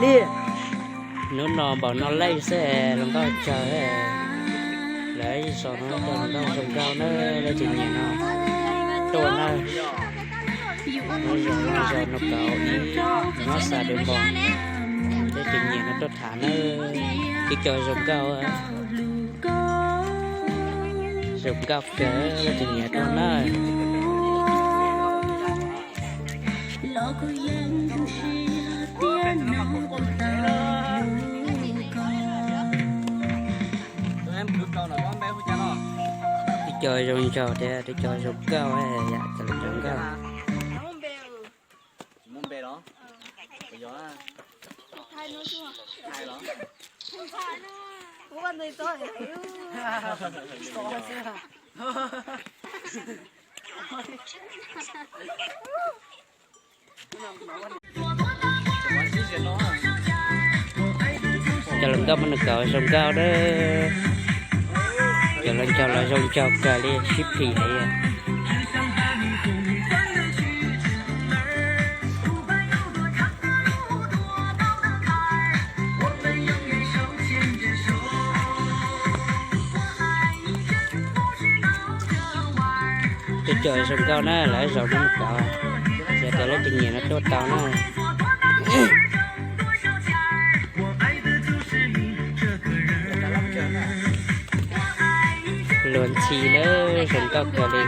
Li, hnub no npaum no lej xwb los nkauj tsawg. Lawv ib zos no tuaj los nkauj zoo nkauj na, leej twg nyiam no tuaj na. Hnub zoo no zos no kaum ib, nyob xav dua npog, leej twg nyiam no tuaj tham na. Ib co zoo nkauj, zoo nkauj kawg, leej twg nyiam tuaj na. Ib co zoo nraug thiab ib co zoo nkauj, yam zoo nkauj. Cov hluas nkauj muaj nws kaum zoo nkauj dab. Cov hluas nraug los zoo nraug kawg li sib phim heev. Tus cov zoo nkauj na, lawv zoo nkauj, yog tias leej twg nyiam no tuaj tau na. Luag ntxhi lawm, zoo nkauj kawg li.